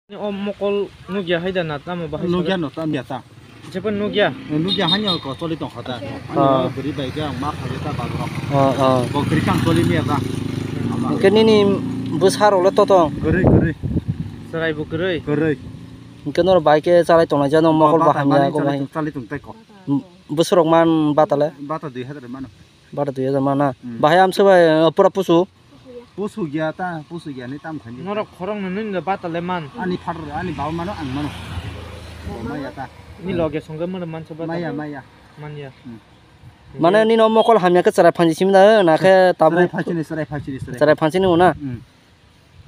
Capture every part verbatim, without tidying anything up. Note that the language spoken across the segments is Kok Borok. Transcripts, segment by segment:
O mokol nukya hai da na tamo bahai. Nukya no tam ya ta. Jepan nukya. Nukya hanya ko choli tong kha ta. Ah. Ani bwrwi bai khe ang ma kha ta ba ro. Ah, ah. Bo kri kang choli mi ya ta. Hwnkhe nini bwsa rok le to tong. Kwrwi, kwrwi. Chwrai bo kwrwi. Kwrwi. Hwnkhe noro bai khe chalai tong lai jano mokol ba hamya ko bai. Chali tong tai ko. Bwswk rok man bata le? Bata dui hazar mano. Bata dui hazar mana. Hmm. Bahai amsa bai, uh, pura pusu. Pusu gya ta, pusu gya ni tam khani. Norok khorok no nini bata le man. Ani phar, ani bau mano, ang mano. Bo maya ta. Ni loge songke mano mansa bata. Maya, maya. Manya. Hmm. Mane nini o mokol hamya khe chwrai phanji simi da, na khe tabuk. Chwrai phanji ni, chwrai phanji ni, chwrai. Chwrai phanji ni una. Hmm.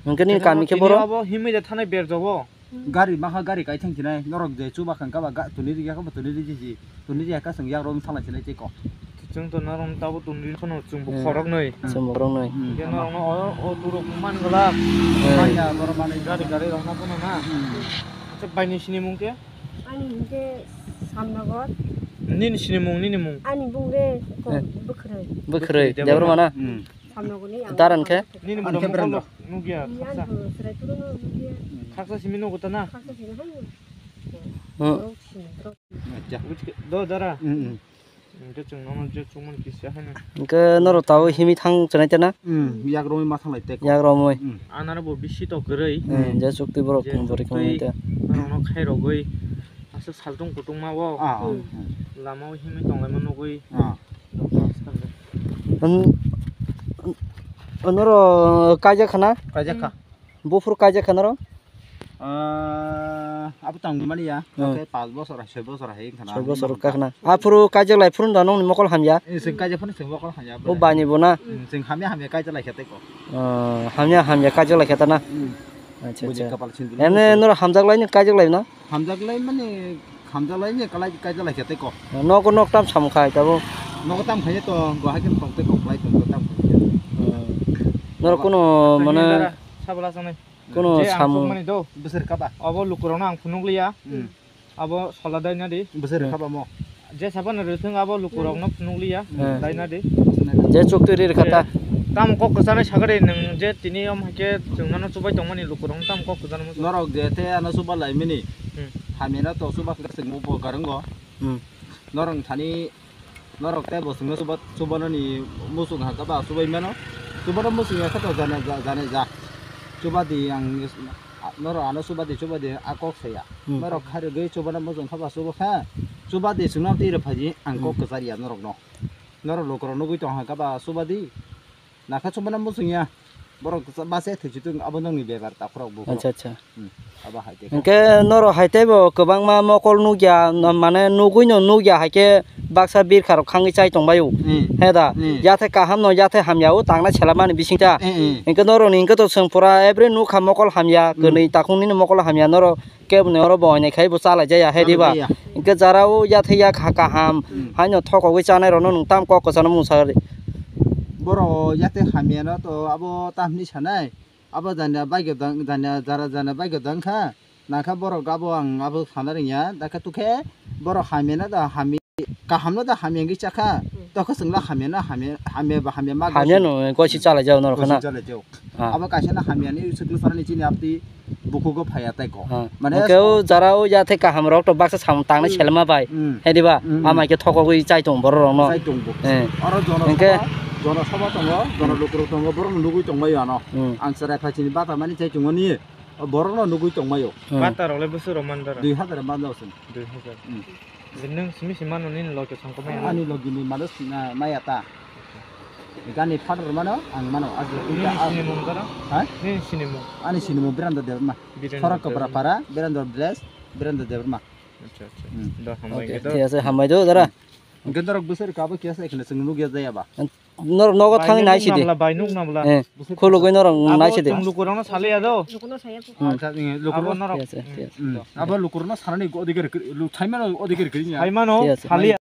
Hwnkhe nini kami khe tini boro? Abo himwi de thanai berjogo. Gari maha gari kai thang sinai, norok je chuba khang kaba ga tuni rigya kaba tuni riji ji, tuni rigya ka seng yak rom thala sinai tei ko. Chwng to norok tabo tuni ri kheno chwng bo khorok noi. Chwng bo khorok noi. Hmm. Hwnkhe norok no o, o turok man gala. Hmm. Manya norok manwi gari gari rok na phano na. Hmm. Acha bai ni sini mung khe? Ani hwnkhe Samnagar. Nini sini mung, nini mung. Ani bung re ko bwkhwrwi. Bwkhwrwi, Debbarma na? Hmm. Samnaguni ang Daran khe? Nini ang mukha khe mukha berang nukya. Iya, khaksa. Ang chwrai phuru no nukya. Khaksa simi nugo ta na? Khaksa simi hai. Hmm. Borok simi, borok. Acha. Buji khe, do dara. Hmm, hmm. Hwnkhe chwng nono je chukmani kisa haino. Hwnkhe norok tabuk himwi thang chwrai ta na? Hmm, yak romwi ma thang lai tei ko. Yak romwi. Hmm. Anaro bo bisi to kwrwi. Hmm, je chukti borok je bwrwi chukti khamwi ta. Norok no khai rogwi. Aswk saltung kutung ma o. Ah, ah, hmm. Lama o himwi tong lai ma nugwi. Ah. Hwn-, hwn-, norok kaijak kha na? Kaijak kha. Buphuru kaijak kha norok? Ah, abo tang mani ya. Hmm. Tei panch bochor, soi bochor hai wngkha na. Soi bochor wngkha na. Aphuru kaijak lai phuru da nongni mokol hamya? Eh, chwng kaijak phano chwng mokol hamya. O bani bo na? Hmm, chwng hamya hamya kaijak lai kha tei ko. Ah, hamya hamya kaijak lai kha ta na? Hmm. Acha, acha. Buji kapal sindri. Ene norok hamjak lai ni kaijak lai na? Hamjak lai mani, hamjak lai ni kalai kaijak lai kha tei ko. Nogo nok tam samung khai tabuk. Nogo tam khai to, go hai khe tong tei ko, klai tong tei tam khai. Hmm. Norok kuno mane sabala sanai. Kuno samung. Mani do. Bwswk kaba. Abo lukurokno ang phunuk liya. Hmm. Abo sola dai na di. Bwswk kaba mo. Je sabano rithwng abo lukurokno phunukliya, hmm, daina di. Je chukti ri rwkha ta. Tam kok kwchanai sagari nwng je tini om haikhe chwng nano chubai tongmani lukurokno tam kok kwchanai muchung. Norok je tei ano chuba laimani. Hmm. Hamyano to chuba khe chwng bo garongo. Hmm. Norok thani norok tei bo chwngno chuba, chubanani muchung hakhe ba chubai mano. Chubano muchung ya khe to jane ja, jane ja. Chuba di ang A, norok ano chuba di, chuba di, a kok saya. Hmm. Norok kharigwi chubano muchung kha ba chuba kha. Chuba di chwngno twi rw phaidi, ang kok kwchar ya norokno. Norok lukurok nugwi tong kha ba chuba di. Nakha chubano muchung ya. Borok kwcha-, base thwichi tung abo nokni bebar takhurok bukhurok. Acha, acha. Hmm. Abo hai khe. Hwnkhe norok hai teibo kwbangma mokol nukya, no, mane nugwino nukya hai khe baksa birkharok khangwi chai tongbaio. Hmm. He da? Hmm. Yathai kahamno, yathai hamyao tangna selamani bisingta. Hmm, hmm. Hwnkhe norokni hwnkhe to chwng pura every nukha mokol hamya, hmm, kwnwi takhuk nini mokol hamya norok keboni oro bo oinai khai bo chalai jaya he diba? Chalai jaya. Hwnkhe jara o yathai ya kha kaham, hmm, haino thokogwi chanai rokno nwng tam kok kwchano mung sagari. Borok yathai hamyano to abo tamni sanai. Abo janya bike dang, janya jara janya bike dang kha. Nangkha borok abo ang abo sana rwngya. Dakhe tukhe borok hamya na da hamya, kaham no da hamya wngwi chakha. Hmm. Tokhe chwngla hamya na hamya, hamya ba hamya ma. Hamya no, gosi chalai jao norok na. Gosi chalai jao. Ah. Abo kaisa na hamya ni swkang sana ni chini apti bukugo phaya tai ko. Ah. Mane hwnkhe o jara o yathai kaham rok to baksa samung tangnai, hmm, selma bai. Hmm. He diba? Hmm. Amai khe thokogwi chai tong borok rok no. Chai tong bo. Eh. Oro jono hwnkhe sabha, jono sabha tongo, jono lukurok tongo, borok no nugwi tongmai ano. Hmm. Ang chwrai phai chini bata mani chai tongmani. O borok no nugwi tongmai o. Hmm. Bata rok le bwswk rok man dara? Dui hazar man jao chwng. Dui hazar. Hmm. Nwng simi se mano nini loge songkha maya? Ani logi ni mano sina maya ta. Gani father mano, ang mano. Nini sinimung dara? Ha? Nini sinimung? Ani sinimung Birendra Debbarma. Birendra Debbarma. Sorak Kopra Para, Birendra Village, Birendra Debbarma. Acha, acha. Hmm. Da, hambai. Okay, thik ase, hambai do dara. Hwnkhe norok bwswk kabo kiyasa ekhne chwng nukya jaya ba? Norok nogo thangwi nai sidi. Bai nuk namla, bai nuk namla. Eh, khulugwi norok nai sidi. Abo chwng lukurokno saliya do. Lukurokno saya. Hmm. Acha, eh, lukurok. Abo norok. Yes, yes, yes. Hmm. Abo lukurokno sanani odhikar kri-, lu-, thaimano odhikar kwrwi ya. Thaimano saliya.